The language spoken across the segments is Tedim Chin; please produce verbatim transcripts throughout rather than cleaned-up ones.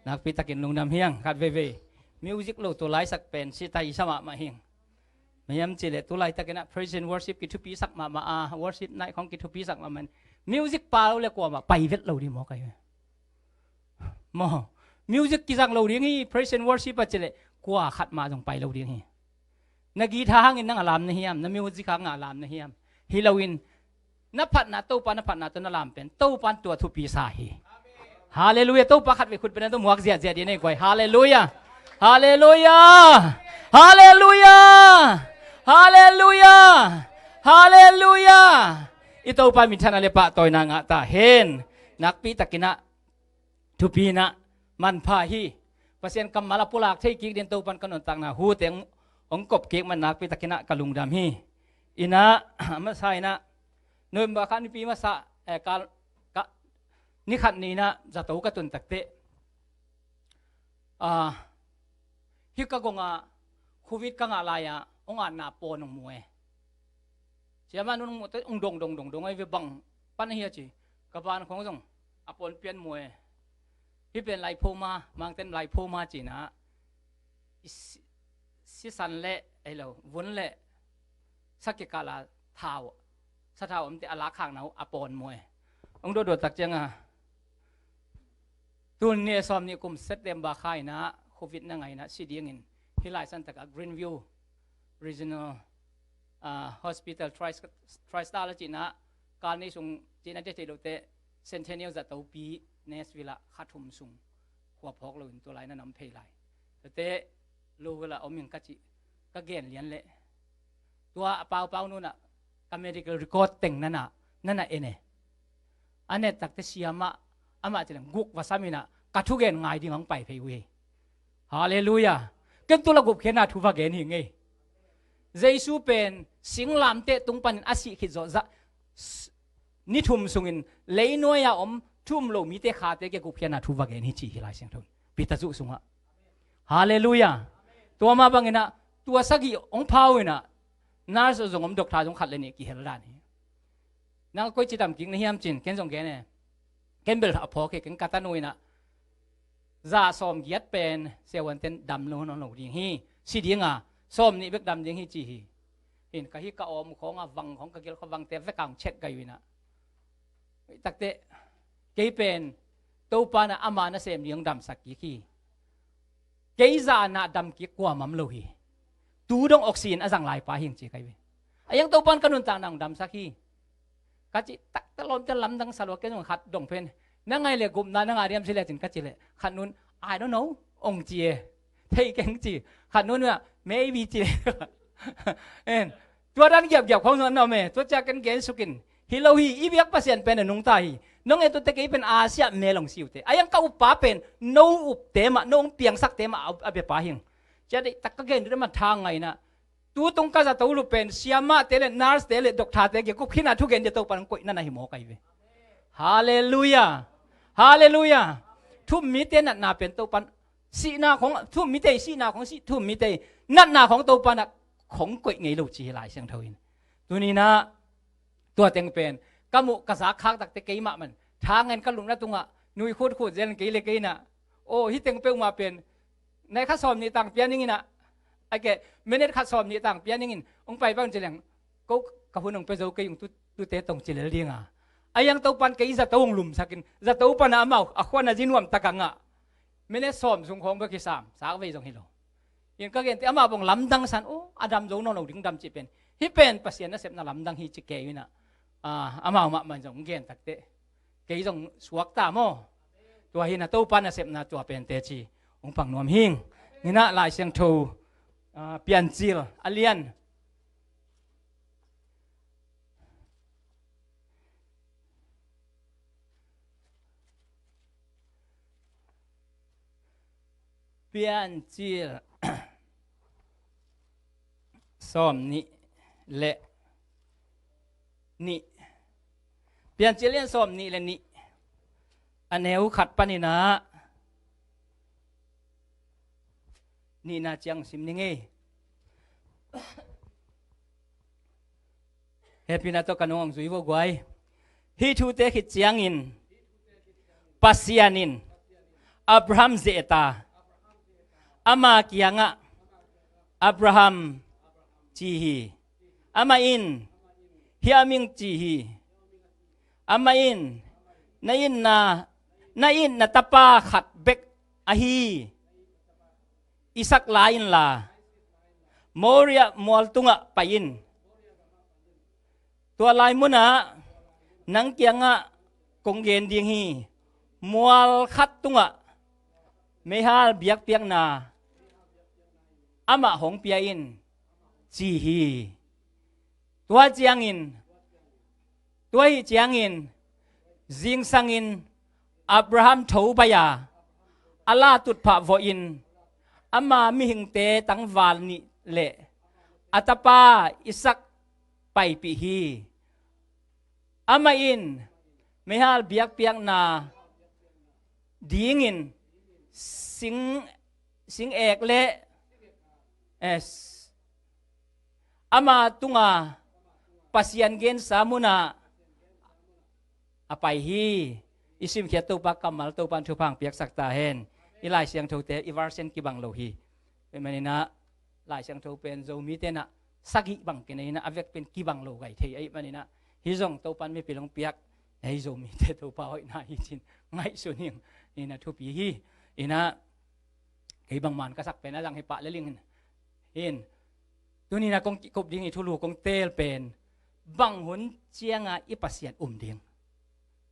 Nakpi takin lungdam hi hang, khat veivei. Music lo tua laitak pen sitai sa mahmah hi hang. Bang hiam cih leh tu laitakin ah praise and worship kithupisak mahmah a, worship night khawng kithupisak mahmah in, music pau leh kuamah pai vet lo ding maw kai. Maw, music kizang lo ding hi, praise and worship a cih leh kua khat mah zong pai lo ding hi. Na guitar hangin nang a lam na hiam, na music hangin a lam na hiam? Hi loin, na phatna, Topa na phatna tawh na lam pen Topa in tua thupi sa hi. Halleluiah. Topa khat vei khut beng na tawh muak ziahziah dih nei guai. Halleluiah. Halleluiah. Halleluiah. Halleluiah. Halleluiah. I Topa minthanna leh pahtawina ngah ta hen. Nakpi takin ah thupi in ah manpha hi. Pasian kammal a pulak thei kik dingin Topa in ka nuntakna hute hong, hong kop kik man nakpi takin ah ka lungdam hi. In ah, a masa in ah, November kha nipi masa, eh, ka, ka, ni khat ni in ah zato ka tun takteh, ah, hih ka gong ah Covid ka ngah lai-a hong atna pawn hong mu e. Siamah nu hong mu teh hong dong dong dong dong ahi ve, bang pan ahi a ci. Ka ban khawng zong a pawn pian mu e. Hih pen lipoma, Mangten lipoma ci in ah, i si-, sisan leh, ei lo, vun leh sa kikal a thau, sathau omte a lak khakna uh a pawn mu e. Hong dawhdawh tak ciang a, tul nih sawmnih kum September kha in ah Covid na ngah in ah si dingin hih lai santak ah Greenview Regional, ah, Hospital, Tri-, TriStar a ci in ah kal nei sung ci in ah deih theih loh teh Centennial zatopi Nashville ah kha thum sung khua phawk loin tua lai na na om phei lai. Tuate Lowell ah om ing ka ci, ka gen lian leh, tua a paupau nu in ah ka medical record teng na na, na na en e. A en tak teh siamah, amah ci leng guk va sam in ah ka thugen ngai ding hong pai phei uh hi. Halleluiah. Ken tu la gupkhiatna thu va gen hi ing ei. Jesu pen singlamteh tung panin a sih khit zawh, za, s-, ni thum sungin leinuai a om thu um lo mite khate kiang gupkhiatna thu va gen hi ci hi Lai Siangtho in Peter zuh sungah. Halleluiah. Tua mah bangin ah tua sagih hong pha uh in ah nurse zong om, doctor zong khat leh nih kihel dan hi. Nang koici dam kik na hiam ci in ken zong gen e. Ken bel a phawk hi, ken ka tanu in ah za sawmgiat pen siavuanten dam lo nawn lo ding hi, si ding a, sawmnih bek dam ding hi ci hi. Hin ka hih ka awm khawng a vang khawng, ka gil khawng vangte vek a hong chet gai uh in ah, tak teh kei pen Topa in ah ama nasem ding hong damsak kik hi. Kei zah in ah dam kik kuamah om lo hi. Tu dong oxygen a zang lai pa hi ing ci kai ve. A iang Topa in ka nuntakna hong damsak hi. Ka cih tak teh lawmte lamdang sa lua, ken zong khat dong pen, na ngai leh gupna na ngah diam ci leh cin ka cih leh, khat nu in, "I don't know," hong ci e. Thei keng ci. Khat nu in ah, "Maybe," ci leh. En. Tua dan giapgiap khawng zong na om e. Tua ciang ken gen suk in, hi lo hi, i biak Pasian pen a nungta hi. Nong et uh teh kei pen a siah mel hong si uh teh, a iang ka uppa pen no upte mah, no hong piangsakte mah a, a biapa hi ing. Cia deih tak ka gen uh teh mah tha ngai in ah, tu tung ka zato lup pen siamahte leh nurse-te leh doctor-te kiang gupkhiatna thugen ding Topa in hong koih na na hi maw kai ve. Halleluiah. Halleluiah. Thu um mite natna pen Topa in, sihna khawng, thu um mite sihna khawng, sih, thu um mite natna khawng Topa in ah hong koih ngei lo ci hi Lai Siangtho in. Tuni in ah tua teng pen ka muh ka zak khak tak teh keimah man tha ngen ka lupna tungah nui khutkhut zel in kei leh kei in ah, aw, hih teng peuhmah pen nai khat sawmnih tang pia ning in ah, a ke, minute khat sawmnih tang pia ning in hong pai bang ci leng, ko ka hun hong pia zo kei ung, tu, tute tawh hong ci lel ding a. A iang Topa in kei zato hong lumsak in, zato pan a amau a khua na zi nuam tak a ngah. Minute sawm sung khawng bek hi sam, sak vei zong hi lo. In ka gen teh amau bang lamdang sa in, aw, a dam zo nawn lo ding dam cih pen, hih pen Pasian nasepna lamdang hi ci kei uh in ah, ah, amau mahmah in zong gen tak teh kei zong suak ta maw. Tua hi in ah Topa nasepna tua pen teci hong pang nuam hi ing. Ni in ah Lai Siangtho, ah, Piancil a lian, Piancil sawmnih leh nih. Piancil lian sawmnih leh nih, a neu khat panin ah nihna ciang sim ning ei. Hehpihna tawh ka nung hong zui vo guai. Hih thute khit ciangin Pasian in Abraham ze-et a, ama kiangah Abraham ci hi. Amah in, hiah ming ci hi. Amah in, na itna, na itna tapa khat bek ahi Isak la inla, Moria mual tungah pai in. Tua lai munah nang kiangah kong gen ding hi. Mual khat tungah meihal biakpiakna amah hong pia in, ci hi. Tua ciangin, tua hi ciangin, zingsangin Abraham tho pai a, a la tutphah vawhin, ama mihingte tangval nih le a tapa Isak paipih hi. Amah in meihal biakpiakna dingin sing, sing ek le, eh, ama tunga Pasian gensa munah a pai hi. I simkhiat Topa kammal Topa in thupha piaksak ta hen. I Lai Siangthote i version kibang lo hi. Tua maninah Lai Siangtho pen Zomite inah sagih bang kinei inah a vek pen kibang lo gai thei ahih maninah, hih zong Topa in mipil hong piak, hih Zomite Topa hoihna hi cin ngaihsun hi. Inah thupi hi. Inah kei bangman ka sak pen a zang hi pah le ling hin. Tuninah kong kikup ding i thulu kong teel pen bang hun cianga i Pasian um ding.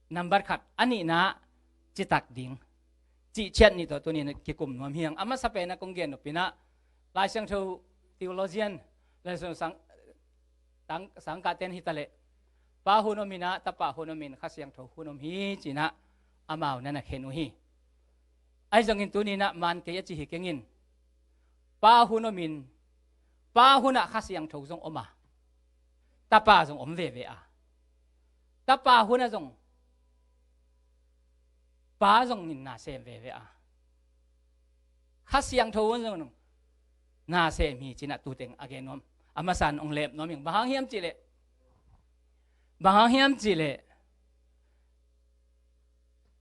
Nambat khat, a nihna citak ding. Cihciat nih tawh tuninah kikum nuam hi hang. A masa penah kong gen nop inah Lai Siangtho theologian, Lai Siangtho sang, tang, sangkahten hi taleh, Pa hun om inah, Tapa hun om in, Kha Siangtho hun om hi cinah amau na na khen uh hi. Ahi zongin tuninah man kei a ci hi kengin. Pa hun om in, Pa hunah Kha Siangtho zong om a, Tapa zong om veve a. Tapa hunah zong Pa zong in na sem veve a, Kha Siangtho hun zong na sem hi cinah tuteng a gen nuam. A masa in ong lem nuam ing. Bang hang hiam cihleh, bang hang hiam cihleh,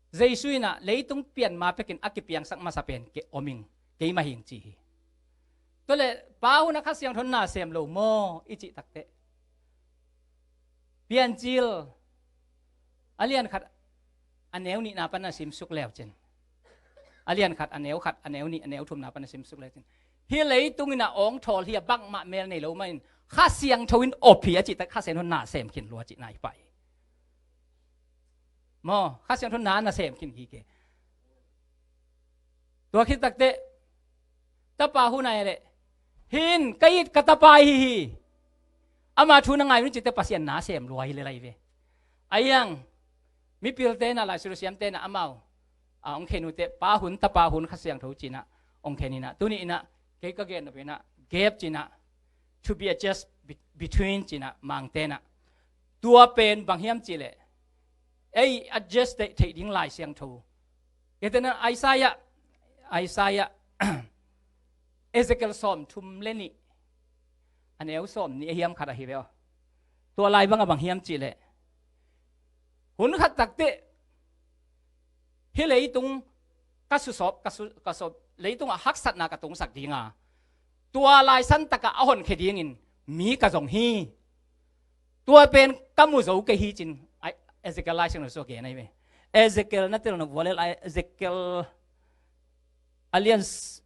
Jesu inah leitung pian ma pekin a kipiangsak masa pen kei om ing, keimah hi ing ci hi. Tuale Pa hunah Kha Siangtho na sem lo maw i cih takteh, Piancil a lian khat a neu nihna pan a simsuk leucin, a lian khat a neu khat, a neu nih, a neu thumna pan a simsuk leucin, hih leitung inah awng thawl hi a, bangmah mel nei lo mahin Kha Siangtho in op hi a cih tak Kha Siangtho na sem khin lua cihna hi pah hi. Maw, Kha Siangtho na na sem khin hi ke. Tua khit takteh Tapa hun a hi leh, hin ka it ka Tapa hi hi, ama thu na ngai un cihte Pasian na sem lua hi le lai ve. Ahi hang mipilte inah, laisiangtho siamte inah amau a ong khen uhte Pa hun, Tapa hun, Kha Siangtho cinah ong khen inah, tuni inah kei ka gen nop inah gap cinah, to be adjust be-, between cinah Mangte inah. Tua pen bang hiam cihleh, ei adjust theih, theih ding Lai Siangtho. Kei tenah Isaiah, Isaiah, Ezekiel sawm thum le nih, a neu sawm nih a hiam khat ahi ve aw. Tua lai bangah bang hiam cihleh, hun khat takteh hih leitung ka susawp, ka su-, ka sawp, leitungah haksatna ka tungsak dinga, tua lai santakah a honkhia dingin mi ka zong hi. Tua pen ka mu zo kei hi cin, ai, Ezekiel Lai Siangtho sua gen ahi ve. Ezekiel na tel nop vua lel, ai, Ezekiel a lian s-,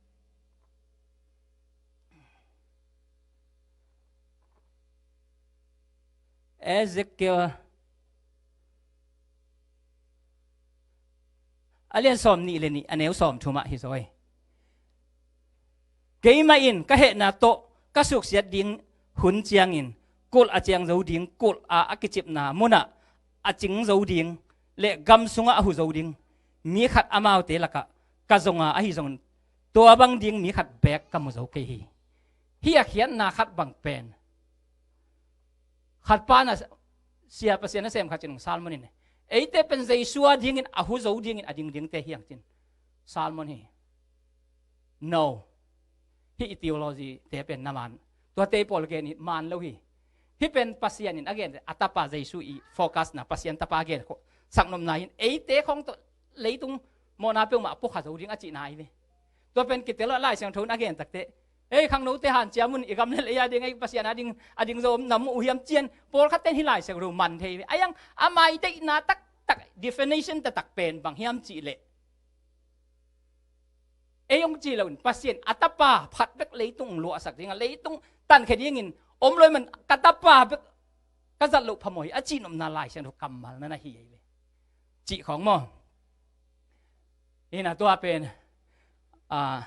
Ezekiel a lian sawm nih le nih, a neu sawm thumah hi zaw hi. Keimah in ka hehna tawh ka suksiat ding hun ciangin, kulh a ciang zo ding, kulh a, a kicipna munah a cing zo ding le gam sungah a hu zo ding mi khat amaute lakah ka zonga ahi zongin, tua bang ding mi khat beek ka mu zo kei hi. Hih a khiatna khat bang pen, khat pa na sia, Pasian na sem khat cin Salmon in, eite pen Jesu a dingin a hu zo dingin a dingdingte hi hang cin Salmon hi. No. Hih i theology te pen na man. Tuate i pawl gen hi man lo hi. Hih pen Pasian in a gen, a Tapa Jesu i focus na, Pasian Tapa gen khawh saknopna in, eite khawng tawh leitung Mawhna peuhmah a puakha zo ding a cihna ahi ve. Tua pen kitel lo, Lai Siangtho in a gen takteh, ei, khangnote hanciam un, i gam le lei a ding, ei, Pasian a ding, a ding zo om na mu uh hiam ci-in pawlkhat ten hih Lai Siangtho man thei ve. A iang a mai deihna taktak, definition taktak pen bang hiam cih leh, ei hong ci loin Pasian a tapa phat bek leitung hong luahsak ding a, leitung tankhia dingin om lo ahih man ka tapa bek ka zat loh phamawh hi a cihnopna Lai Siangtho kammal na na hi ahi ve. Cih khawng maw? Hih na tua pen, a,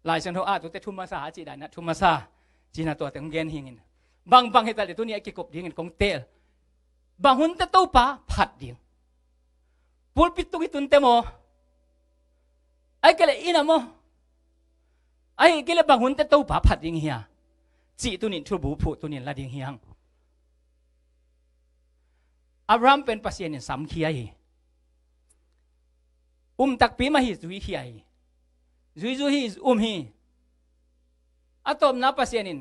Lai Siangtho ah tuate thu masa a cih dan a, thu masa cihna tuate hong gen hingin, bangbang hi ta leh tuni a kikop dingin kong teel. Bang hunte Topa phat ding? Pulpit tung i tunte maw? Ahih kei leh inn ah maw? Ahih kei leh bang hunte Topa phat ding hia? Cih tunin thubu phuh tunin la ding hi hang. Abraham pen Pasian in samkhia hi. Um takpi mah hi, zuikhia hi. Zuizui hi, um hi. A tawpna Pasian in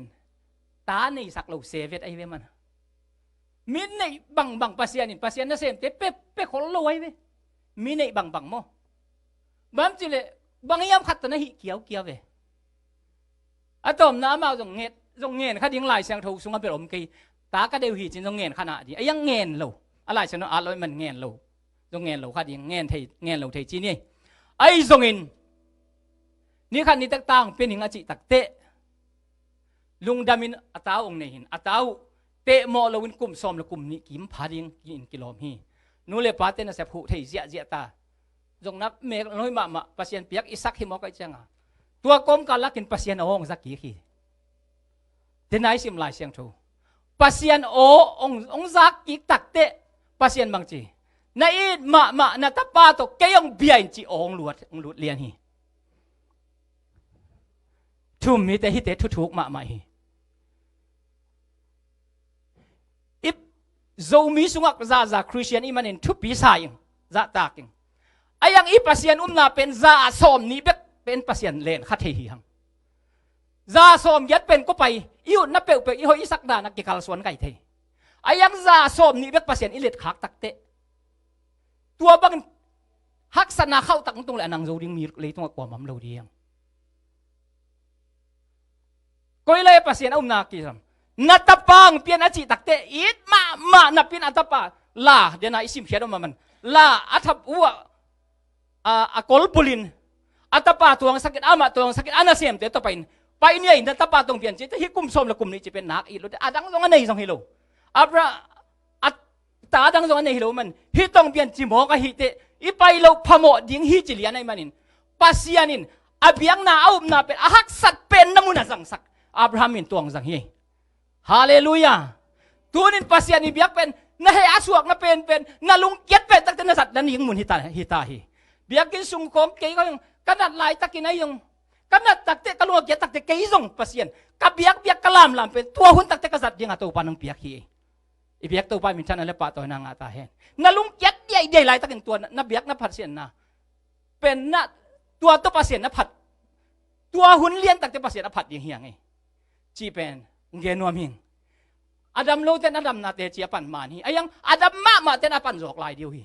ta neisak lo, sevet ahi ve man. Mi neih bangbang Pasian in, Pasian nasemte pe, pe khol lo ahi ve. Mi neih bangbang maw? Bang cih leh bang hiam khat tawh na hih kiaukiau ve. A tawpna amau zong nget, zong ngen kha ding, Lai Siangtho sungah bel om kei. Ta ka deuh hi ci-in zong ngen kha na ding. A iang ngen lo. A Lai Siangtho at lo ahih man ngen lo. Zong ngen lo kha ding, ngen thei, ngen lo thei ci ni. Ahi zongin, ni khat ni tak ta hong pia ning a cih takteh, lungdamin a ta uh hong nei hi. A ta uh tehmawh loin kum sawm le kum nih kim pha ding ci-in kilawm hi. Nu le pate nasep huh thei ziahziah ta. Zong na mek hoih mahmah, Pasian piak Isak hi mawk ahih ciangin, tua kawmkal lakin Pasian aw hong za kik hi. Tena i sim Lai Siangtho, Pasian aw hong, hong zak kik takteh, Pasian bang ci, na it mahmah na tapa tawh kei hong bia in ci aw hong lut, hong lut lian hi. Thu-um mite hihte thuthuk mahmah hi. I Zomi sungah zaza Khristian i hih manin thupi sa ing, zahtak ing. A iang i Pasian upna pen za sawm nih bek pen Pasian len kha thei hi hang. Za sawm giat pen kua pai, i utna peuhpeuh, i hoih i sak dan a kikalsuan kai thei. A iang za sawm nih bek Pasian i letkhak takteh, tua bangin haksatna khauhtak hong tung leh a nang zo ding mi leitungah kuamah om lo ding. Koi lai Pasian a upna kisam. Na tapa hong pia in a cih takteh, it mahmah napi-in a tapa, La, dena i simkhiat om a man, La a thap uh ah, a, a kol bulin, a tapa tuangsak in, amah tuangsak in, a nasemte tawh pai-in, pai ni ei, na tapa tawh hong pia in ci teh, hih kum sawm le kum nih cih pen nak it lo teh, a dang zong a nei zong hi lo. Abra, a ta dang zong a nei hi lo man, hih tawh hong pia in ci mawk ahih teh, i pai loh phamawh ding hi ci lian ahih manin, Pasian in a biakna, a upna pen, a haksat penna mun ah zangsak. Abraham in tua hong zang hi. Halleluiah. Tunin Pasian i biak pen, na heh a suakna penpen, na lungkiat pen takteh na zat na ning mun hi ta, hi ta hi. Biakinn sung khawng kei ka hong, ka nat laitakin ahi hong, ka nat takteh, ka lung a kiat takteh kei zong Pasian, ka biakbiak, ka lamlam pen tua hun takteh ka zat dingin Topa nong piak hi. I biak Topa minthanna le pahtawina ngah ta hen. Na lungkiat diaidiai laitakin tua na, na biak na Pasian na pen na, tua tawh Pasian na phat, tua hun lian takteh Pasian a phat ding hi hang ei, cih pen gen nuam hing. A dam lote in a damna teci a pan man hi. A iang a dam mahmahte in a pan zawk lai ding uh hi.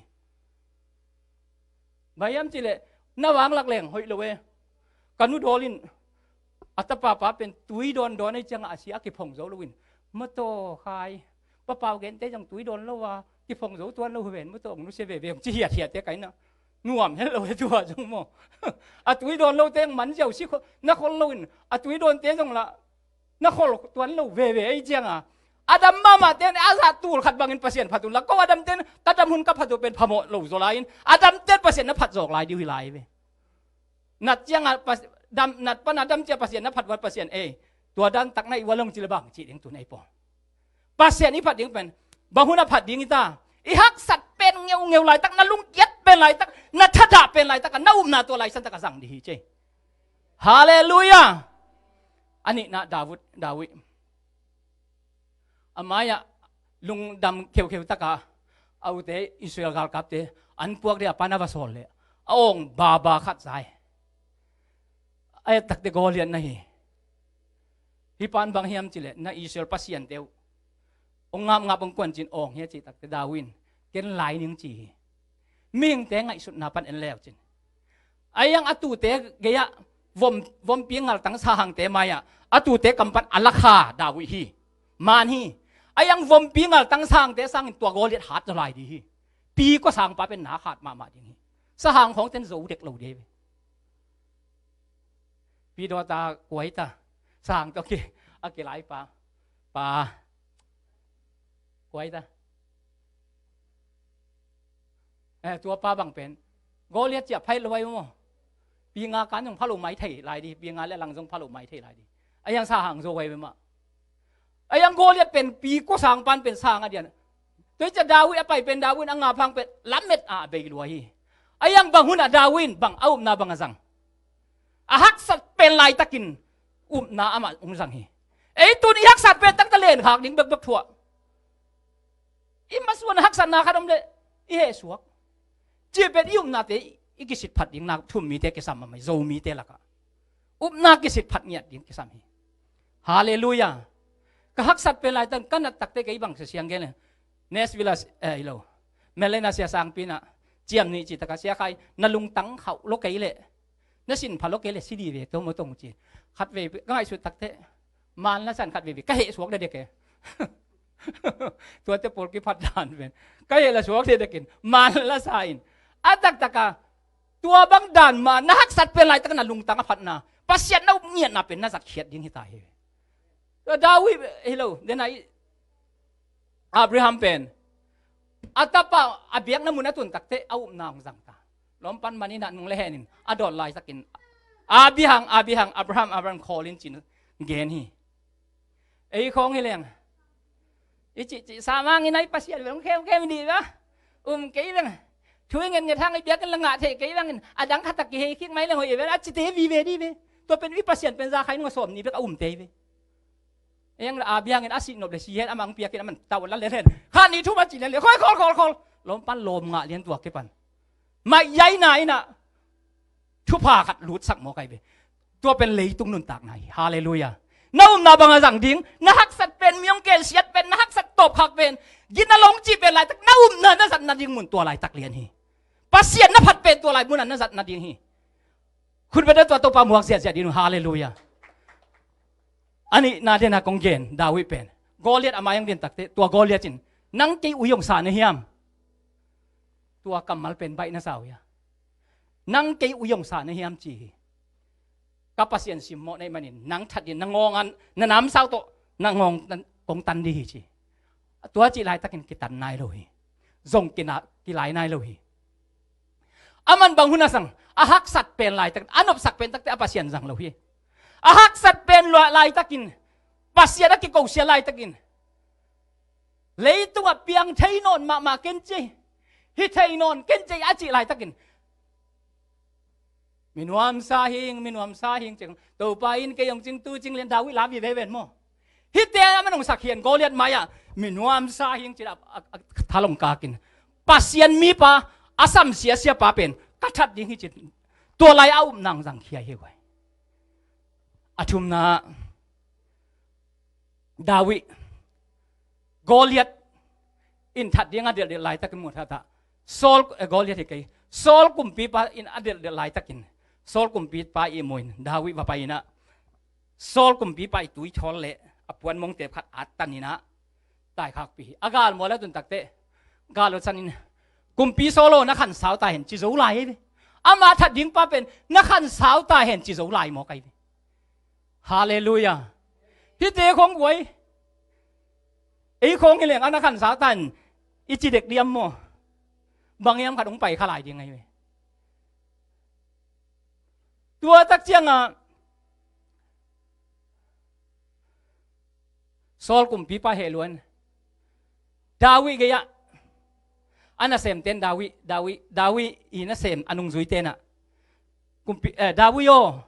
Bang hiam cih leh, na vanglak leng hoih lo e. Ka nu Dawl in a tapa pa pen tui dawndawn ahih ciangin a sia, a kiphong zo loin, mawtaw khai, Pa Pau gente zong tui dawn lo a, kiphong zo tuan lo hi ven, mawtaw hong nusia veve, hong ci hiathiat teh, ka inn ah nuam het lo e tua zong maw. A tui dawn lote hong man ziau si kho, na khol loin, a tui dawnte zong lah na khol tuan lo veve ahih ciangin, a dam mahmahte in a zat tul khat bangin Pasian phat un la, ko a damte in ka dam hun ka phat uh pen phamawh lo zaw lai-in, a damte in Pasian na phat zawk lai ding uh hi lai ve. Nat ciangin Pas-, dam, nat pan a dam ciang Pasian na phat uh a, Pasian ei, tua dan tak na hi uh a, long ci le bang ci ding tun ei pawl. Pasian i phat ding pen bang hun a phat ding hi ta? I haksat pen ngeungeu laitak, na lungkiat pen laitak, na thadah pen laitak, na upna tua laisan tak a zang ding hi ci. Halleluiah. A nihna David, David. A mai-ah lungdam kheukheu takin a ute Israel galkapte an puak ding a pan a va sawl leh, a awng baba khat zai. A et takteh Goliath na hi. Hih pan bang hiam cih leh, na Israel pasiante uh hong ngapngap hong kuan cin awng hi a cih takteh David in, ken lai ning ci hi. Mihingte ngaihsutna pan en leu cin, Ahi zongin a tute gei-ah vom, vompi ngaltang sahangte mai-ah a tute kam pan a lakha David hi. Man hi. Ahi zongin vompi ngaltang sahangte sangin tua Goliath hat zaw lai ding hi. Pi kua sangpa pen na hat mahmah ding hi. Sahang khawngten zo dek lo ding hi. Pi dawta kuaita. Sahang tawh ki, a kilaipa. Pa. Kuaita. Eh, tua pa bang pen Goliath ciah phai lo ai maw. Pi nga kan zong pha lo mai thei lai ding, pi nga le lang zong pha lo mai thei lai ding. Ahi zongin sahang zo ai mah. Ahi zongin Goliath pen pi kua sangpan pen sahang a dian. Tua hi ciah David a pai pen David a nga phang pen lamet a bei lua hi. Ahi zongin bang hunah David in bang a upna bang a zang. A haksat pen laitakin upna amah hong zang hi. Ei tun i haksat pen taktak len khak ding bekbek thuah. I masuan haksatna khat om leh i hehsuak. Cih pen i upnate i kisit phat ding nak thu-um mite kisam a mai, Zomite lakah. Upna kisit phat ngiat ding kisam hi. Halleluiah. Ka haksat pen laitak ka nat takte kei bang sia siang gen le. Nashville, eh, hi lo. Melena sia sangpi na ciam nih cih taka sia khai na lungtang khauh lo kei leh. Na sin pha lo kei leh si dih ve tawm tawm ci. Khat vei ka ngaihsut takte. Man la san khat vei vei ka heh suak dekdek e. Tuate pawl kiphat dan pen ka heh la suak dekdek in man la sa in. A taktaka tua bang dan mah na haksat pen laitak na lungtang a phatna Pasian na up ngiatna pen na zatkhiat ding hi ta hi. Tua David hi lo, den a i Abraham pen a tapa a biakna mun a tun takte a upna hong zang ta. Lawmpan man in a nung le hen in a dawt laitakin Abraham, Abraham, Abraham, Abraham call in cin gen hi. Ei khawng hi leng i cihcih sa mangin a i Pasian vel hong khemkhem dih va. Um kei veng. Thu i ngetnget hang i biakinn la ngah theih kei vengin a dang khatak kihei khik mai leng hoih i vel a cite vive dih ve. Tua pen i Pasian pen za khai nung a sawm ni bek a umte hi ve. Eng la a biangin a sih nop le si hen amah hong piakin amah tau la lel hen. Kha ni thum a ci lel le khol khol khol khol. Lawmpan lawm ngah lian tua kipan. Maiaina inah thupha khat lutsak maw kai ve. Tua pen leitung nuntakna hi. Halleluiah. Na upna bang a zang ding, na haksat pen, mi hong gensiat pen, na haksat tawpkhak pen, gitna long cih pen laitak na upna na zatna ding mun tua laitak lian hi. Pasian na phat pen tua lai munah na zatna ding hi. Khut bete tua Topa muak ziahziah ding uh. Halleluiah. A nihna dena kong gen David pen Goliath a mai hong din takte tua Goliath in nang kei ui hong sa na hiam? Tua kammal pen baih na sa uh hia? Nang kei ui hong sa na hiam ci hi. Ka Pasian simmawh na hih manin nang that din na ngawng an na namsau tawh na ngawng kong tan dih hi ci. Tua cih laitakin kitan nai lo hi. Zong kina, kilai nai lo hi. Aman bang hun a sang a haksat pen laitakin a nopsak pen takte a Pasian zang lo hi. A haksat pen laitakin Pasian a kikosia laitakin leitungah piang thei nawn mahmah ken ci, hi thei nawn ken ci a cih laitakin minuamsa hing, minuamsa hing cing. Topa in kei hong cing tu cing lian David la vive ven maw? Hite a man hong sakhian Goliath mai-ah minuamsa hing cin a, a, a, thalong kakin Pasian mipa a samsia siapa pen ka that ding hi cin tua lai a upna hong zangkhia hi guai. A thumna David Goliath in that ding a delhdelh laitakin mu thatah Saul, eh, Goliath hi kei. Saul kumpipa in a delhdelh laitakin Saul kumpipa i muin David va pai inah Saul kumpipa i tui thawl le a puan mongte khat at tan inah taikhakpi hi. A galmual a tun takte galot sanin kumpi Saul aw na khansau ta hen ci zo lai hi ve. Ama that dingpa pen na khansau ta hen ci zo lai maw kai ve. Halleluiah. Hite khong buai. Ei khong hi leng a na khansau tan i ci dek diam maw? Bang hiam khat hong pai kha lai ding ahi ve. Tua tak ciangah Saul kumpipa heh luan David gei-ah a nasemten David, David, David i nasem a nungzuitenah kumpi, eh, David aw,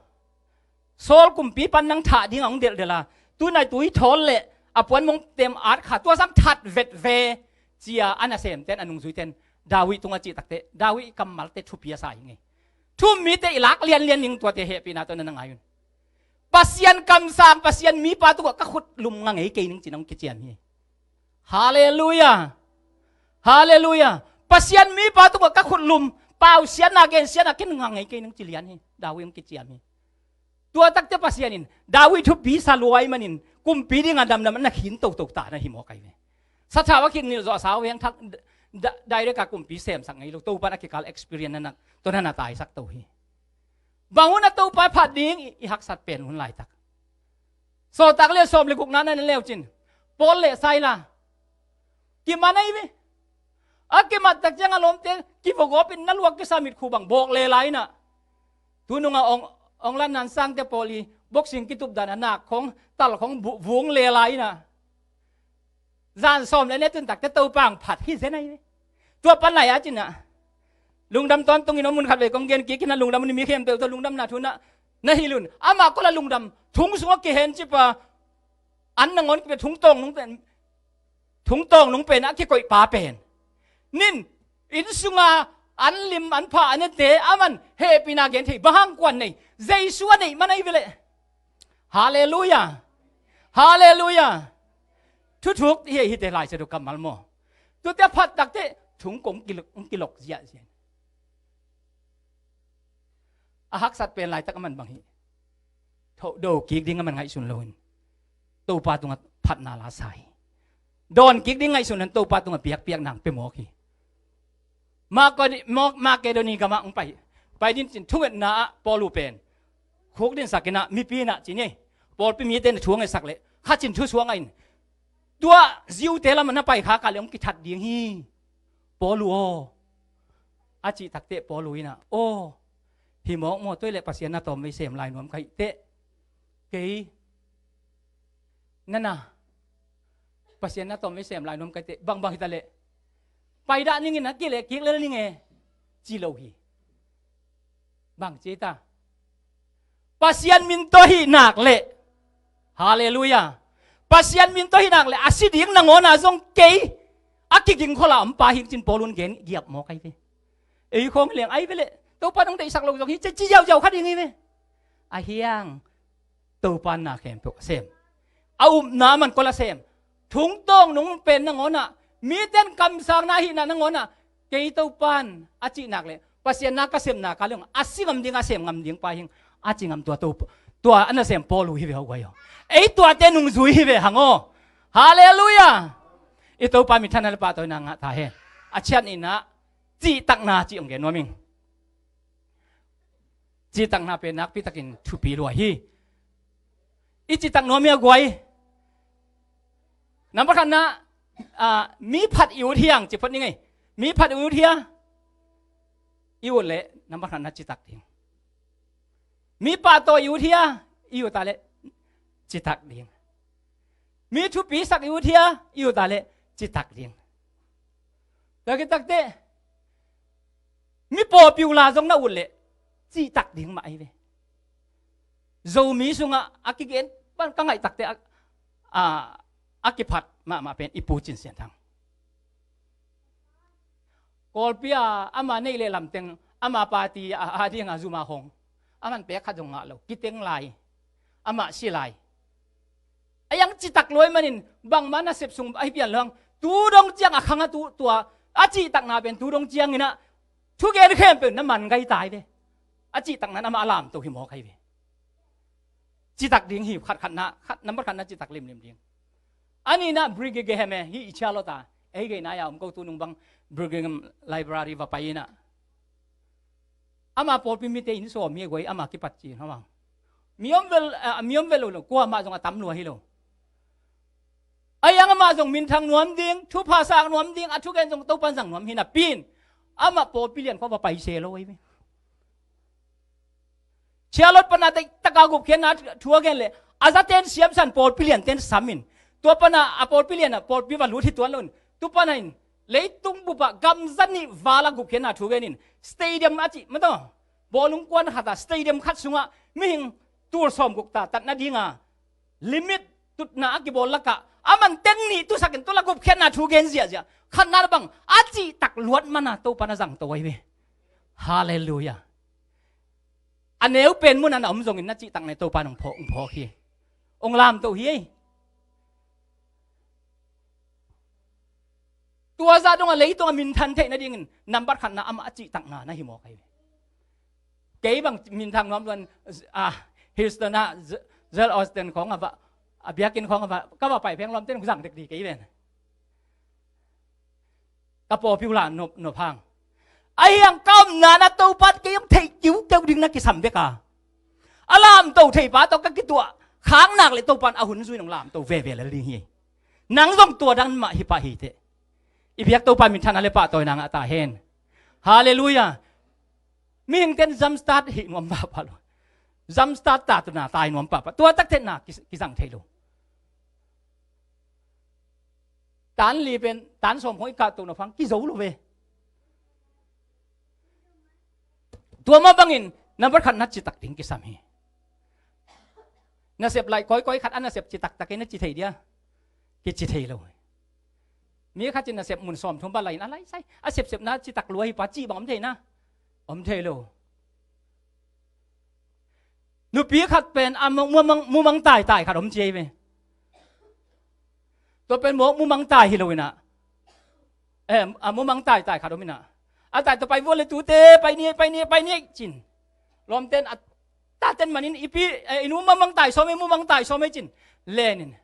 Saul kumpipan nang thah dingah hong delhdel a tunai tui thawl le a puan mongte at kha tua sam that vet ve cia a nasemten a nungzuiten David tungah cih takte David i kammalte thupi a sa hi ngei. Thu-um mite i lak lianlian ning tuate hehpihna tawh na na ngai un. Pasian kamsang Pasian mipa tungah ka khut lum nga ngei kei ning ci nong kiciam hi. Halleluiah. Halleluiah. Pasian mipa tungah ka khut lum Pausiatna, gensiatna, ken ngah ngei kei nang ci lian hi. David hong kiciam hi. Tua takte Pasian in David thupi sa lua ahih manin kumpi dingah damdam a na khin toto ta na hi mawk ahi ve. Sathau a khin nilh zawh a sau veng thak da-, direct a kumpi semsak ngei lo. Topa in a kikal experience na na, tua na na taisak to hi. Bang hun a Topa phat ding i, i haksat pen hun laitak. Sawltak lian sawm le gukna na en leucin, Paul le Sila kiman ahi ve. A kimat tak ciang a lawmte kivogawpin na luak kisa mitkhu bang bawk lela inah, tununga ong, ong lan nan sangte pawl i boxing kitup dan a nak khong, tal khong bu-, vung lela inah, zan sawm le nih tun takte Topa hong phat hi zen ahi ve. Tua pan lai a cinah lungdam tawntungin om, mun khat vei kong gen kik inah, lungdam un, mi khempeuh tawh lungdamna thu na, na hilh un. Amah kol a lungdam, thong sungah kihencip a, an nangawn kipia thong tawng nung pen, thong tawng nung pen a kikoih pa pen, nin, inn sunga an lim an pha a nete, aman hehpihna gen thei, bang hang kuan nei, Jesu a neih man ahi ve leh. Halleluiah. Halleluiah. Thuthuk hi, hite Lai Siangtho kammal maw. Tuate a phat takte thong kong kilok, kilok ziahziah. A haksat pen laitak a man bang hi. Tho do kik ding a man ngaihsun loin Topa tungah phatna la sa hi. Dawn kik ding ngaihsun loin Topa tungah piakpiak nang pia mawk hi. Makedi-, Mo-, Makedoni gamah hong pai. Pai din cin thungetna ah Paul uh pen khuk dinsak inah mipi inah cin hi. Pawlpi mite na thu a ngetsak leh khat cin thusuang ah in, tua Jew-te lamah na pai khak a leh hong kithat ding hi. Paul uh aw, a cih takte Paul uh inah, aw, hi mawk maw, tua hi leh Pasian na tawmvei sem lai nuam ka hih teh. Kei nana, Pasian na tawmvei sem lai nuam ka hih teh, bangbang hi ta leh paidah ning inah, kile kik lel ning e, ci lo hi. Bang ci ta? Pasian min tawh hih nak leh. Halleluiah. Pasian min tawh hih nak leh a si ding nangawn ah zong kei a kiging khol a om pa hi ing cin Paul un gen giap mawk ahi ve. Ei khawng leng ahi ve leh Topa nong deihsak lo zong hi ci, ci ziauziau kha ding hi ve. A hiang Topa in na khempeuh a sem. A upna man kol a sem. Thong tawng nung pen nangawn ah, mite in kamsangna ahihna nangawn ah, kei Topa in a cih nak leh Pasian na ka sem nak a leh a si ngam ding, a sem ngam ding pa hi ing a ci ngam, tua Topa, tua a nasem Paul uh hi ve aw guai aw. Ei tuate nungzui hi ve hang aw. Halleluiah. I Topa minthanna le pahtawina ngah ta hen. A ciat inah cihtakna cih hong gen nuam ing. Cihtakna pen nakpitakin thupi lua hi. I cihtak nuam hi a guai. Nambat khatna, ah, mi phat i ut hiang ci phot ning ei. Mi phat i ut hia, i ut leh nambat khatna citak ding. Mi pahtawi i ut hia, i ut a leh citak ding. Mi thupisak i ut hia, i ut a leh citak ding. Tua khit takte mi pawlpi uh la zong na ut leh cihtak ding mah ahi ve. Zomi sungah a kigen pan ka ngaih takte a, a, a kiphat mahmah pen i Pu Cin Sian Thang. Kawlpi a ama neih le lamteng ama party a, a dinga zum a hong, aman pek khat zong ngah lo, kiteng lai, amah si lai. A iang citak lua ahih manin bangmah nasep sung ahi pian lo hang, tu dong ciang a khang a tu tua, a cihtakna pen tu dong ciang inah thugen khempeuh na man gai ta hi ve. A cihtakna in amah a lamto hi mawk ahi ve. Citak ding hi, khat khatna, khat, nambat khatna citak limlim ding. A nihna Billy Graham e, hih i Charlotte a, ei gei nai a om ko, tu nung bang Billy Graham library va pai inah, ama pawlpi mite inn sawm hi a guai, ama kipat ci hang. Mi om vel, ah, mi om vel lo, kuamah zong a tam lua hi lo. A iang amah zong minthang nuam ding, thupha sak nuam ding, a thugen zong Topa in zang nuam hi napi in amah pawlpi lian khua va pai se lo ahi ve. Charlotte pana deihtak a gupkhiatna thu a gen leh a zaten siamsan, pawlpi lianten sam in, tua pana a pawlpi lian ah pawlpi va lut hi tuan lo in, tu pana in leitung bup ah gam za nih val a gupkhiatna thu gen in, stadium a cih mah tawh, bawlung kuan khat a stadium khat sungah mihing tul sawmguk ta tat nadinga limit tutna a kibawl lakah aman teng nih tusakin tua la gupkhiatna thu gen ziahziah. Khatna bang, a cihtak luat mana Topa in a zangto ahi ve. Halleluiah. A neu pen mun a na om zongin na cihtakna Topa in hong phawk, hong phawk hi. Hong lamto hi ei. Tua zah dongah leitung a minthan theih nadingin nambat khatna amah a cihtakna na hi maw kai ve? Kei bang minthang nuam tuan, ah, Houston ah, Joel Osteen khawng a va, a biakinn khawng a va, ka va pai pheng lawmte nung zang dek di kei ven. Ka pawlpi uh la nop, nop hang. Ahi hang ka omna na Topa kei hong theih kiukeu ding na kisam bek a, a lamto theipa tawh ka kituah khak nak le Topa in a hun zui nong lamto veve lel ding hi. Nang zong tua dan mah hi pah hi teh. I biak Topa minthan a le pahtawina ngah ta hen. Halleluiah. Mihingte'n jump start hih nuam pahpah lo. Jump start ta tuna tai nuam pahpah. Tua tak teh na ki, kizang thei lo. Tan li pen, tan sawm khong i kahto na phang kizo lo ve. Tua mah bangin nambat khat na citak ding kisam hi. Nasep lai kawikawi khat a nasep citaktak hi na ci thei dia? Kici thei lo. Mi khat in nasep mun sawmthum bang lai in a laisai a sepsepna citak lua hi pa cih bang om thei na? Om thei lo. Nupi khat pen a mu, mumang, mumang taitai khat om ci ei ve. Tua pen mawk mumang tai hi lo inah. Em, a mumang taitai khat om inah. A tai tua pai vua le tute, pai ni, pai ni, pai ni, cin. Lawmten a taten manin ipi, eh, inu mumang tai sawm ei, mumang tai sawm ei cin. Lenin.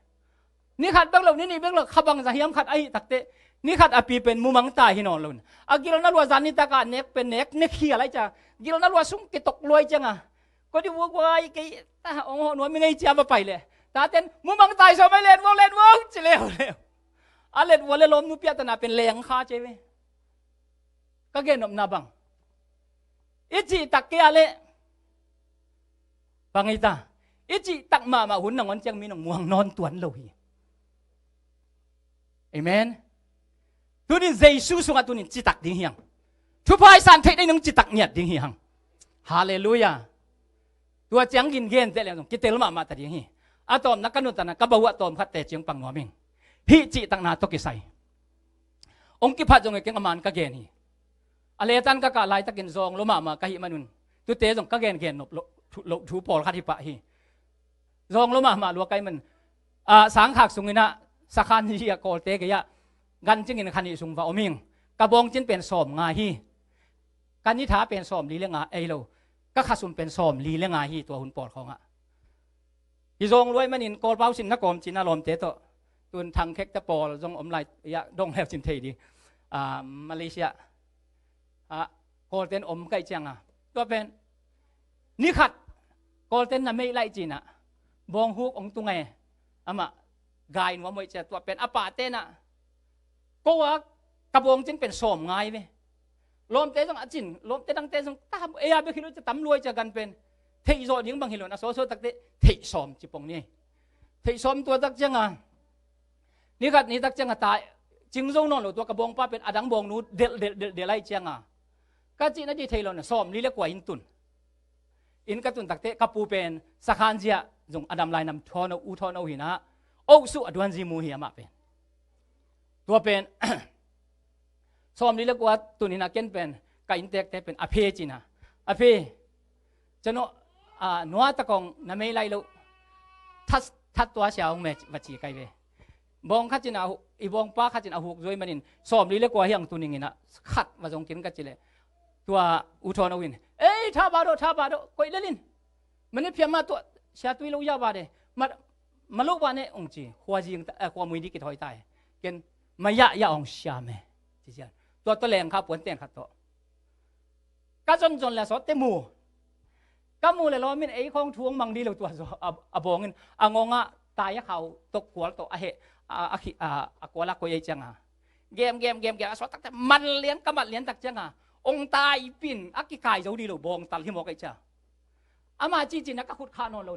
Ni khat bek lo, ni nih bek lo, kha bangza hiam khat ahi takteh. Ni khat a pi pen mumang tai hi nawn lo inah. A gilna lua zan nitak a nek pen nek, nek hial ai cia. Gilna lua sung kitok luai cianga. Kua di vua guai kei ta ong hawh nuam i ngei cia va pai leh. Taten mumang tai sawm ei, let vua, let vua, ci leuleu. A let vua le lawm nupi a tana pen leng kha ci ei ve. Ka gen nopna bang. I cihtak kei a leh. Bang ei ta. I cihtak mahmah hun nangawn ciang mi nong muang nawn tuan lo hi. Amen. Tunin Jesu sungah tunin citak ding hiang. Thupha i san theih dei nung citak ngiat ding hi hang. Halleluiah. Tua ciang gin gen teh leng zong kitel mahmah ta ding hi. A tawmna ka nutana ka bahuah tawm khat teciang pang nuam ing. Hih cihtakna tawh kisai. Ong kiphat zong e keng a man ka gen hi. A letan ka kah laitakin zawng lo mahmah ka hih manun. Tute zong ka gengen nop loh thu, loh thu pawlkhat hi pah hi. Zawng lo mahmah lua kai man. Ah, sangkhak sunginah sakhan hi a Kawlte gei-ah gan cingin khan ih sung va om ing. Ka bawngcin pen sawm nga hi. Ka nitha pen sawm li le nga ei lo. Ka khasum pen sawm li le nga hi tua hun pawl khawngah. Hi zawng luai manin Kawlpau sin na kawm cin a lawmte tawh. Tun thangkhekte pawl zong om lai iah dong leu cin thei ding. Ah, Malaysia ah Kawlten om kaih cianga. Tua pen nikhat Kawlten na meih laih cinah bawng huk ong tung e. Amah gai nuam hoih cia tua pen a pahtenah ko a ka bawngcin pen sawm ngai ve. Lawmte zong a cin, lawmte dangte zong ta ei a bek hi lo cia tam luai cia gan pen theih zawh ding bang hi lo na sawsaw takte theih sawm ci pong ni. Theih sawm tua tak cianga. Nikhat ni tak cianga ta cing zo nawn lo tua ka bawngpa pen a dang bawngnu delh delh delh delh aih cianga. Ka cihna di thei lo na sawm li le kua in tun. In ka tun takte ka pu pen sakhan zia zong a dam lai nam thawn o u thawn o hinah. Oh suh a duan zi mu hi amah pen. Tua pen sawm li le kua tun hinah ken pen ka inntekte pen a phe cina. A phe. Cano, ah, nua takong na mei lai lo. That, that tua sia ong me va ci kai ve. Bawng khat cin a hu, i bawngpa khat cin a huk zuai manin sawm li le kua hiang tuning inah khat va zong kin ka ci le. Tua u thawn o in. Ei, tha ba do, tha ba do, koih lelin. Mane phiam ma tua sia tui lo ya ba de. Ma, ma lo ba ne ong ci. Khua zing ta, eh, khua mui di kithawi ta e. Ken ma ya ya ong sia me. Ci sia. Tua tua leng kha puan ten khat tawh. Ka zonzon le a sawt te mu. Ka mu le lawmin ei khawng thu hong mang di lo tua zaw a, a bawngin a ngawngah tai a khau tawh kual tawh a heh a, a, khi, a, a kual a koih ei cianga. Gem gem gem gem a sawt takte man lian ka mat lian tak cianga. Ong tai pin a kikai zo di lo bawng tal hi mawk ei cia. Ama cicin a ka khut khah nawn lo.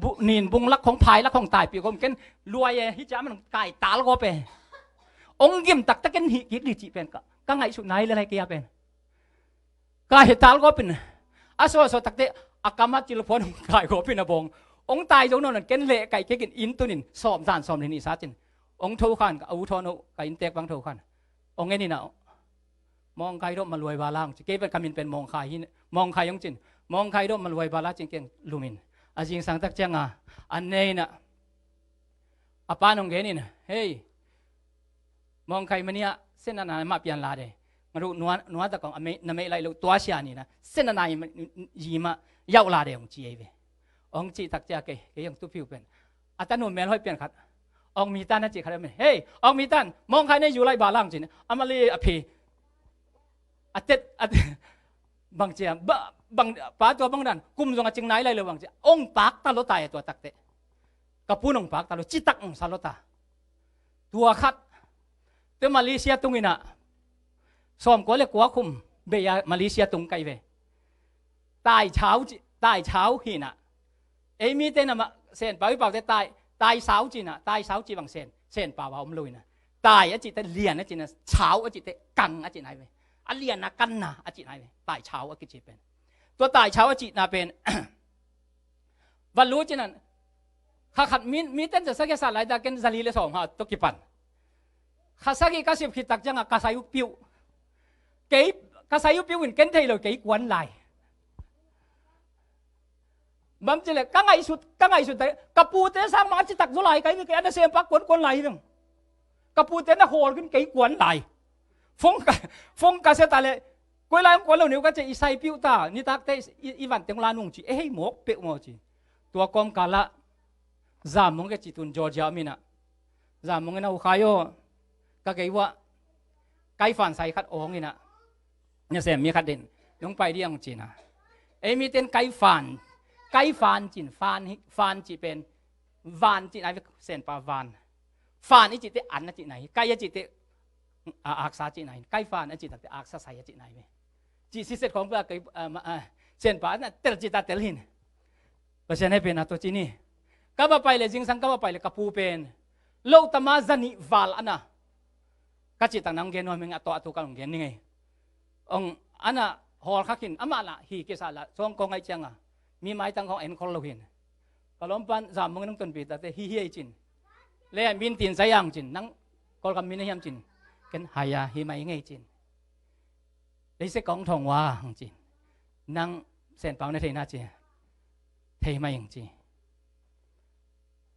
Bu, nin bung lak khong phai lak khong taipih khong ken luai e hi cia man kai tal gawp e. Ong gim taktak ken hih kik di cih pen ka, ka ngaihsut nai le lai kei a pen. Kai he tal gawpin a sawsawh takte a kam a tilphuan hong kai gawpin a bawng. Hong tai zo nawn ken leh kai kekin inn tunin sawm zan sawm lin i satin. Hong tho khan ka u thawn uh ka inntek bang tho khan. Hong en inah mawngkai dawh maluai vala hong ci. Kei pen ka min pen mawngkai hi, mawngkai hong cin. Mawngkai dawh maluai vala cin keng lumin. A zingsang tak cianga an ne inah a pan hong genin hei. Mawngkhai mania, sen a nai mah pian la de. Nga ruh nua, nua ta kong a mei, na mei lai lo tua sia ni na. Sen a nai ma, yi mah, yau la de ong ci ei ve. Ong ci tak cia kei, kei ong tu piu pen. A ta nu mel hoi pian khat. Ong mi tan a ci khat a men. Hei, ong mi tan, mawngkhai nei yu lai ba lang cin. A mali a phi. A tet, a tet. Bang cia, ba, bang, pa tua bang dan. Kum zong a cing nai lai lo bang cia. Ong pak ta lo ta e tua tak te. Ka pu nong pak ta lo, citak ong sa lo ta. Tua khat. Te Malaysia tung ina. Sawm kua le kua khum. Bei a Malaysia tung kai ve. Tai chau ci, tai chau hi na. Ei mi te na ma, sen pau i pau te tai, tai sau ci na, tai sau ci bang sen, sen pau a om lo ina. Tai a ci te lian a ci na, chau a ci te kang a ci nai ve. A lian a kan na a ci nai ve. Tai chau a ki ci pen. Tua tai chau a ci na pen. Van lu cinan, kha khat mi, mi ten za sagih sa lai ta ken za li le sawm ha to kipan. Kha sagih ka sip khit tak cianga ka sai uh piuh. Kei, ka sai uh piuh in ken thei lo kei kuan lai. Bam ci le, ka ngaihsut, ka ngaihsut ta, ka pute sang ma a citak zo lai kai ni kei a na sem pak kuan kuan lai hi dong. Ka pute na hawl kin kei kuan lai. Fong ka, fong ka se ta le, koi lai kuan lo neu ka ce i sai piuh ta, ni tak te i, i van teng la nung ci, e hei mawk peuh maw ci. Tua kawm ka la, Zam Mung ke ci tun Georgia mina. Zam Mung na u khai aw, ka kei wa, kai fan sai khat awng ina. Na sem mi khat din, nung pai di ang cina. Ei mi ten kai fan, kai fan cin, fan hi, fan ci pen, van ci nai ve sen pa van. Fan i ci te an a ci nai, kai a ci te, a, aksa ci nai, kai fan a ci tak te aksa sai a ci nai ve. Ci si set khong pa kai, a, ma, a, sen pa na tel ci ta tel hin. Pasian hei pen a to ci ni. Ka va pai le, zingsang ka va pai le, ka pu pen. Lo tama zani val ana. Ka ci tak nang gen nuam hing a to a tu ka long gen ni ngei. Ong ana hawl khak hin, ama la, hi kisa la, song kong ngai cianga. Mi mai tang kong en khol lo hin. Ka lawm pan Zam Mung nung tonpi ta te hi hi ei cin. Le min tin zai ang cin, nang Kawlgam min a hiam cin. Ken haya hi mai ngei cin. Leise kong thong wa ang cin. Nang sen pau na thei na ci. Thei mai ang ci.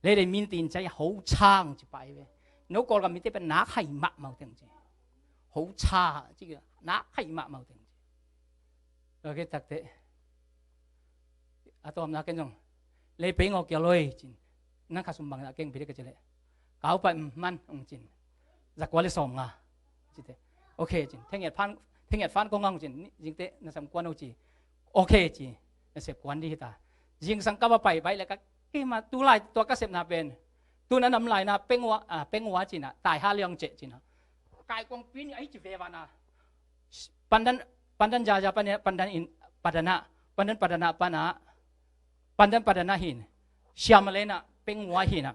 Leidei min tin zai ho chang ci pai ve. No Kawlgam min te pen nak hai mah mau teng ci. Ho cha ci nak hai mah mau teng ci. Lo ke tak te. A tawm na ken zong. Lei pei ngawk kia loi cin. Nang kha sum bang na keng pide ka ci le. Kau pai man ong cin. Za kua le sawm nga. Ci te. Ok cin. Thengiat fan, thengiat fan ko ngang cin. Ni, zing te na sam kuan o ci. Ok ci. Na sep kuan di hita. Zingsang ka va pai pai le ka. Kei ma tu lai tua ka sep na pen. Tu na nam lai na pengwa, a, pengwa cina. Tai ha liang ce cina. Kai kong pin ai ci ve va na. Pandan, pandan jaja pan, pandan in, padana, pandan padana pana, pandan padana hin, siam le na, peng wa hina.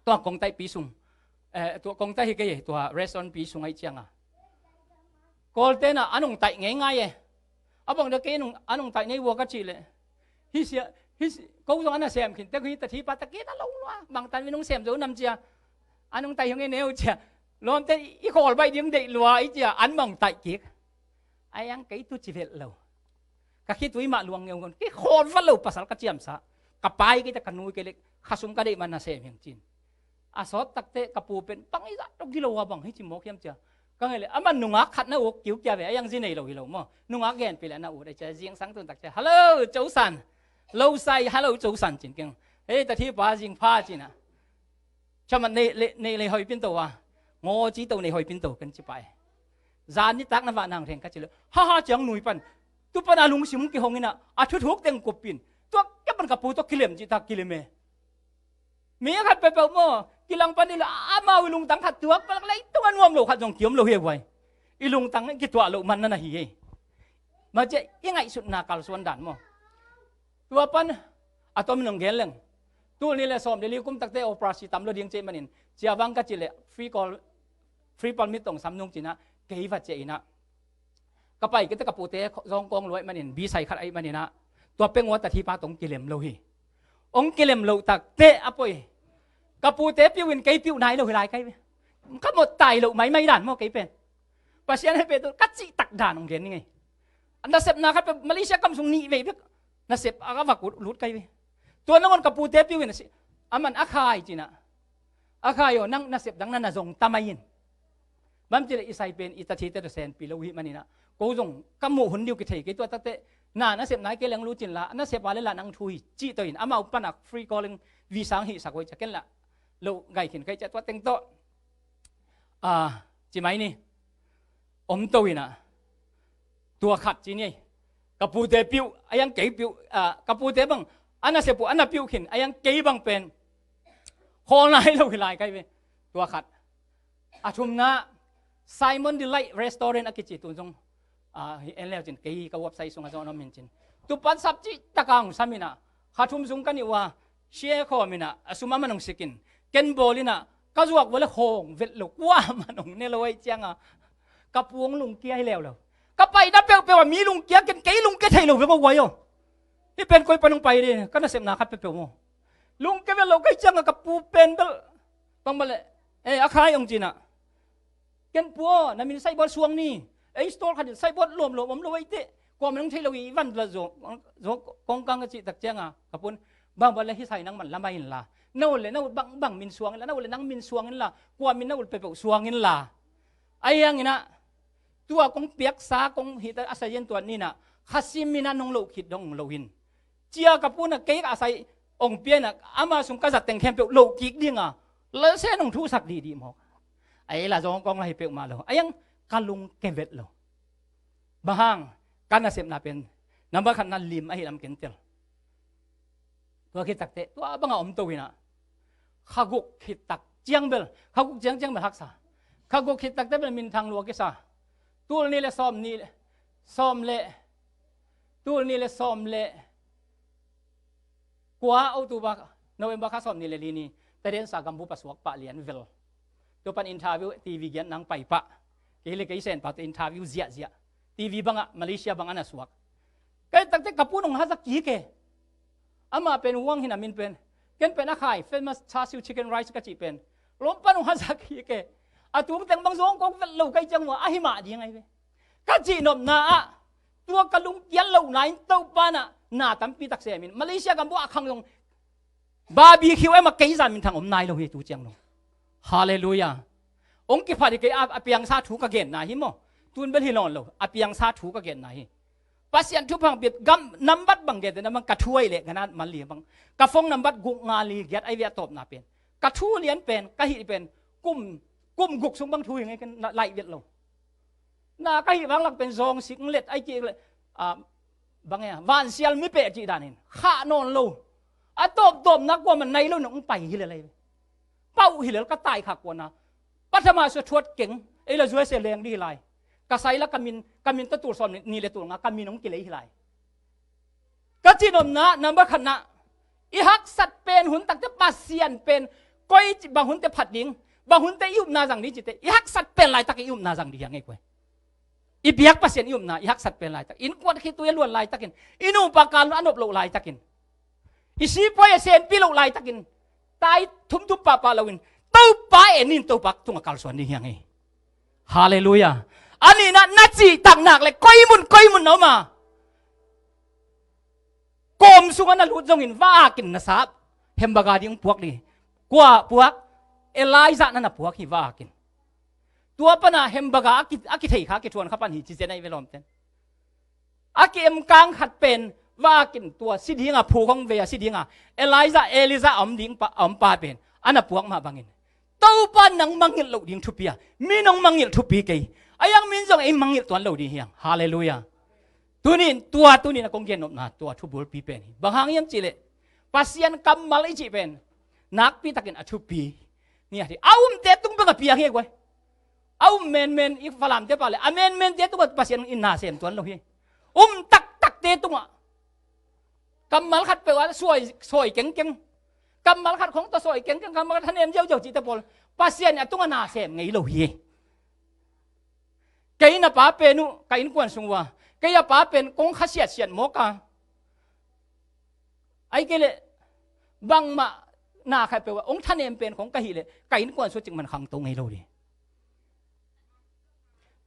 Tua kong tai pi sung, eh, tua kong tai hi kei, tua restaurant pi sung ai cianga. Kol te na, anong tai ngei ngai e. Abang da kei nung, anong tai nei wa ka ci le. Hi sia, hi si, ko zong ana sem khin, te hi ta thi pa ta kei ta lo lua, bang tan mi nung sem zo nam cia. Anong tai hi ngei neu cia. Lawmte i khawl baih ding deih lua i cia an mong taih kik. Ai ang kei tu ci velh lo. Ka khitui mah luang ngeu ngon. Kei khawl vat lo pasal ka ciamsa. Ka pai kei ta ka nui kei lek. Khasum ka deih man na sem hiang cin. A sawt takte ka pu pen bang i zah tok gilo a bang hi ci mawk hiam cia. Ka ngei le aman nungak khat na uk kiu kia ve ai ang zi nei lo hi lo maw. Nungak gen pi le na ut ai cia zingsang tun tak cia. Hello, Cosan. Lo sai, hello, Cosan cin keng. Hei, ta thi pa zing pha cin a. Chaman nei le, nei le hoi pinto a. Ngo ci to nei hoi pinto kan ci pai. Zan ni tak na va nang reng ka ci le. Ha ha ciang nui pan. Tu pan a lungsim kihong ina. A thuthuk teng kup pin. Tua ke pan ka pu to kilem ci ta kilem e. Mi khat pepeu mo. Kilang pan ni le amau i lungtang khat tuak palak le i tung a nuam lo khat zong kiom lo hi e buai. I lungtang kituah lo man na na hi e. Ma cia i ngaihsutna kalsuan dan mo. Tua pan a tom in hong gen leng. Tul ni le sawm le li kum takte operasi tam lo ding cei manin cia vang ka ci le free call, free permit tong sam nung cina kei va cia ina. Ka pai kite ka pute zong kong luai manin bisai khat ai manina. Tua pengua ta thipa tong kilem lo hi. Ong kilem lo takte a poi. Ka pute piu in kei piu nai lo hi lai kai ve. Ka mot tai lo mai mai dan mo kei pen. Pasian hei pe tu ka cih tak dan ong gen ni ngei. Nasep na khat pe Malaysia kam sung nih vei bek. Nasep a ka vak lut kai ve. Tua nangon ka pute piu in a si. Aman a khai cina. A khai o nang nasep dang na na zong tamai in. Bang ci le i sai pen i tathite tawh senpi lo hi maninah, ko zong ka muh hun diu kithei kei, tua takte na nasep nai kei leng lut inla, nasep a le la nang thu hi cih tawh in amau panah free calling visa ang hihsak uh hi cia, ken lah loh gai khin kei cia, tua teng tawh a, ci mai ni. Om to inah, tua khat ci ni ei. Ka pute piuh a, iang kei piuh a, ka pute bang a nasep uh a na piuh khin a, iang kei bang pen khawl nai lo hi lai kai ve. Tua khat. A thumna, Simon Delight Restaurant a kici, tun zong a, hi en leu cin kei ka website sungah zong a om in cin, tupan sap cih taka hong sam inah, kha thum sung ka nih uh a, share khawm inah a sum a man hong sikin, ken bawl inah ka zuak vua le khawng vet lo, kuaman hong ne lo ahi cianga ka pu hong lungkia hi leuleu. Ka paina peuhpeuh a mi lungkia, ken kei lungkia thei lo ve maw guai aw. Hih pen koi pan hong pai dih, ka nasepna khat peuhpeuh maw. Lungkia vet lo ka hih cianga ka pu pen bel bang bang le, eh, a khai hong cinah, ken pu aw, na min saibawt suang ni. Ei store khat in saibawt lawmlawm om lo ei teh, kuaman hong thei lo hi, i van la zo, zo kongkang ka cih tak cianga ka pun, bang bang le hi sai nangman la mai inla, na ul le na ul bang, bang min suang inla, na ul le nang min suang inla, kua min na ul peuhpeuh suang inla. Ahi hanginah tua kong piaksa kong hih a sayen tua ninah kha sim inah nong loh khit dong lo in, cia ka punah kei ka sai ong pianah ama sung ka zat teng khempeuh loh kik dinga lalsen ong thuhsak dihdih mawk. Ei la zong kong la hi peuhmah lo, a iang ka lungke vet lo. Bang hang, ka nasepna pen number khatna lim ahi lam ken tel. Tua khit takte tua banga om to inah, kha guk khit tak ciang bel, kha guk ciang ciang bel haksa. Kha guk khit takte bel minthang lua kisa. Tul nih le sawm nih le sawm le, tul nih le sawm le kua, October, November kha sawm nih le li ni, Tadinsa gambup a suak pah lian vel. Tua pan interview T V giat nang pai pah. Kei le kei senpa tawh interview ziahziah. T V bangah Malaysia bangah na suak. Kai takte ka pu nong hazak kik e. Amah pen Huang hi na min pen. Ken pen a khai famous Char Siu chicken rice ka cih pen lawm pan hong hazak kik e. A tung teng bang zong kong vet lo kai ciang hua ahi mah ding ahi ve. Ka cihnopna ah tua ka lungkiat lohna in Topa nah na tampi tak sem in Malaysia gam buah a khang zong barbecue em a kei zan minthang om nai lo hi tu ciang lo. Halleluiah. Hong kiphat hi kei a, a piangsa thu ka genna hi maw. Tun bel hi lawn lo, a piangsa thu ka genna hi. Pasian thupha hong pia gam nambat bang gente na bang ka thu ahi leh ganat man li bang. Ka phone nambat guk nga li giat ahi ve a tawpna pen. Ka thu lian pen, ka hih pen, kum, kum guk sung bang thu hi ngei ken laih vet lo. Na ka hih vang lak pen zawng sik let ai kik le, ah, bang e, vansial mi peh cih danin khah nawn lo. A tawptawpna kuaman nai lo nong pai hi lel ai. Pauh hi lel ka tai khak kuana. Pathama sua thuat keng, ei la zuai se leng dih hi lai. Ka sai la ka min, ka min ta tul sawm ni le tul nga ka min hong kilei hi lai. Ka cihnopna, number khatna, i haksat pen hun takte Pasian pen koi bang hunte phat ding, bang hunte i upna zang ding cite, i haksat pen laitak i upna zang ding hi a ngei koi. I biak Pasian i upna, i haksat pen laitak, innkuan khitui a luan laitakin, i nupa kal a nop loh laitakin, i sipuai a senpi loh laitakin, tai thumthum pahpah loin Topa en in Topa tungah kalsuan ding hi a ngei. Halleluiah. A nihna, na cihtak nak le koi mun koi mun na om a, kawm sungah na lut zongin va akin na sap. Hembaga ding puak dih. Kua puak? Elijah na na puak hi va akin. Tua pana hembaga a ki, a kithei kha, a kithuan kha pan hi ci zen ahi ve lawmten. A ki-emkang khat pen va akin tua si dinga, phuk hong vei a si dinga Elijah, Elijah a om ding pa, a om pa pen a na puak mah bangin Topa nang mangngilh loh ding thupi a, mi nong mangngilh thupi kei. A iang min zong ei mangngilh tuan lo ding hiang. Halleluiah. Tunin tua, tunin a kong gennopna tua thubulpi pen hi. Bang hang hiam cihleh Pasian kammal i cih pen nakpi takin a thupi ni a hi. A umte tung bek a piang hi guai. A um menmen i Falamte pah le a menmente tungah Pasian in na sem tuan lo hi. Um taktakte tungah kammal khat peuh a sawi, sawi kengkeng, kammal khat khong tawh sawi kengkeng, kammal khat thanem ziauziau cihte pawl Pasian in a tungah na sem ngei lo hi. Kei na pa pen uh ka innkuan sung uh a, kei a pa pen kong kha siatsiat mawk a, ai kei leh bangmah na khat peuh a hong thanem pen khong ka hih leh ka innkuan sung cik man khangto ngei lo ding.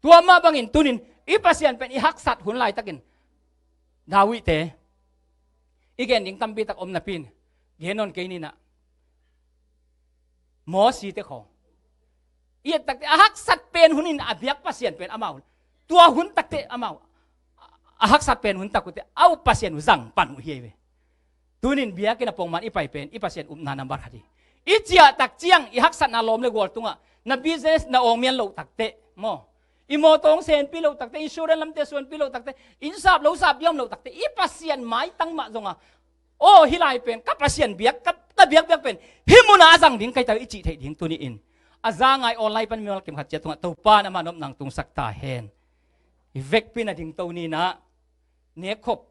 Tua mah bangin tunin i Pasian pen i haksat hun laitakin David-te i gen ding tampi tak om napi-in gen nawn kei ninah, Mosite khawng, I et takte a haksat pen hun in a biak Pasian pen amau, tua hun takte amau a haksat pen hun tak uh teh a up Pasian uh zang pan uh hi ei ve. Tunin biakinn a pongman i pai pen i Pasian upna nambat khat hi. I ciah tak ciang i haksatna lawm le gual tungah, na business na awng mian loh takte maw, i mawtaw hong senpi loh takte, insurance lamte suanpi loh takte, inn sap lo sap diam loh takte, i Pasian maitang mah zonga, aw, hih lai pen ka Pasian biak, ka, ka biakbiak pen hih munah a zang ding ka hi ta hi, i cih theih ding tuni in. A za ngai online pan mimal kim khat ciat tungah Topa in amah nopna hong tungsak ta hen. I vekpi-in a dingto ni-in ah, nekkhop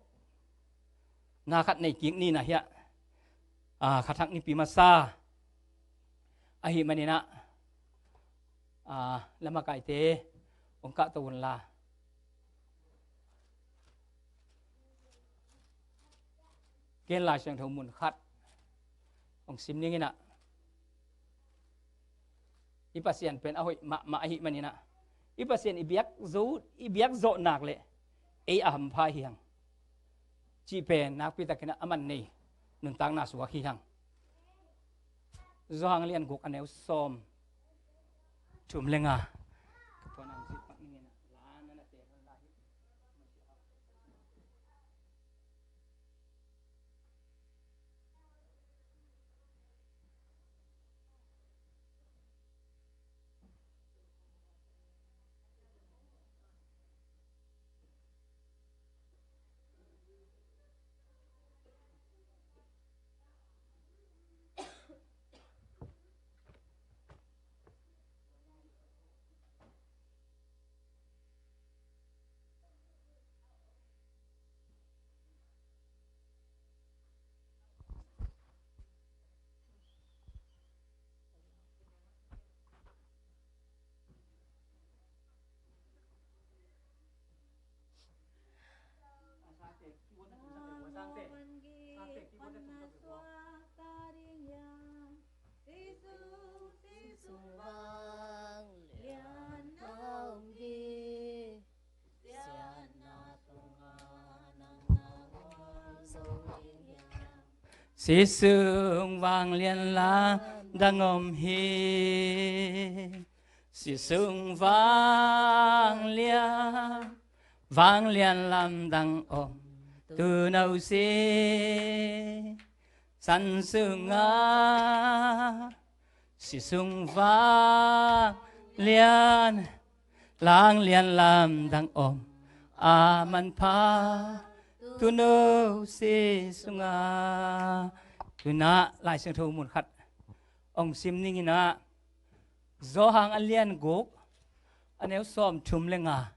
na khat nei kik ni-in ah hiah, a, kha thak nipi masa ahih manin ah, a, lamakaite hong kahto unla, ken Lai Siangtho mun khat hong sim ning in ah, i Pasian pen a hoih mahmah ahih manin ah, i Pasian i biak zo, i biak zawh nak leh ei a hampha hi hang cih pen nakpi takin ah a man nei nuntakna suak hi hang. Johan a lian guk a neu sawm thum le nga. Sisun vanglian lamdang om hi. Sisun vanglian, vanglian lamdang om, tuuno si. San sungah sisun vanglian, vanglian lamdang om, a manpha tuuno si sungah. Tu-in ah Lai Siangtho mun khat hong sim ning in ah, Johan a lian guk a neu sawm thum le nga.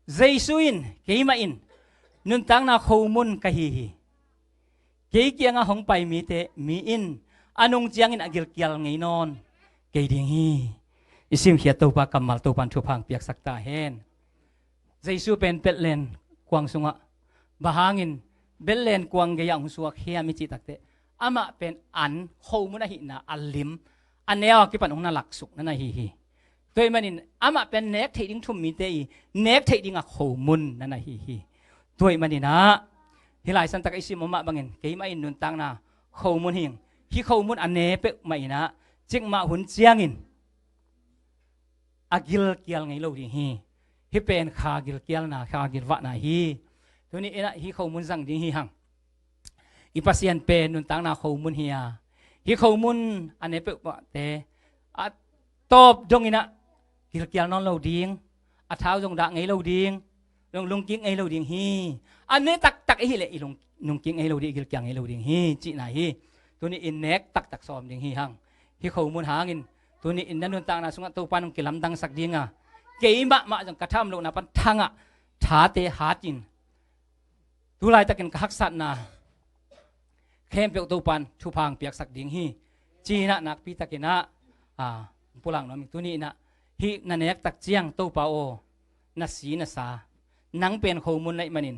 Jesu in, keimah in nuntakna khomun ka hi hi. Kei kiangah hong pai mite, mi in a nung ciangin a gilkial ngei nawn kei ding hi. I simkhiat Topa kammal Topa'n thupha hong piaksak ta hen. Jesu pen Bethlehem kuang sungah, bang hangin Bethlehem kuang gei-ah hong suak hiam i cih takteh, amah pen an, khomun ahihna a lim, a neu a kipan hong na laksuk na na hi hi. Tua ahih manin amah pen nek theih ding thum mite i nek theih ding a khomun na na hi hi. Tua ahih manin ah, hih lai santak i sim mah bangin, keimah in nuntakna khomun hi ing. Hih khomun a ne peuhmah in ah, cikmah hun ciangin a gilkial ngei lo ding hi. Hih pen kha gilkialna, kha gilvahna hi. Tuni in ah hih khomun zang ding hi hang. I Pasian pen nuntakna khomun hi a, hih khomun a ne peuhmahte a tawp dong in ah gilkial nawn lo ding, a thau zong dah ngei lo ding, zong lungkik ngei lo ding hi. A ne taktak i hih leh i lung, lungkik ngei lo ding, i gilkial ngei lo ding hi, cihna hi. Tuni in nek taktak sawm ding hi hang. Hih khomun hangin tuni in na nuntakna sungah Topa in hong kilamdangsak ding a, keimah mah zong ka thamlohna pan thangah thate hatin, tu laitakin ka haksatna khempeuh Topa in thupha hong piaksak ding hi, ci-in ah nakpi takin ah, a, pulak nuam ing. Tuni in ah hih na nek tak ciang, Topa aw, na si na sa, nang pen khomun na hih manin,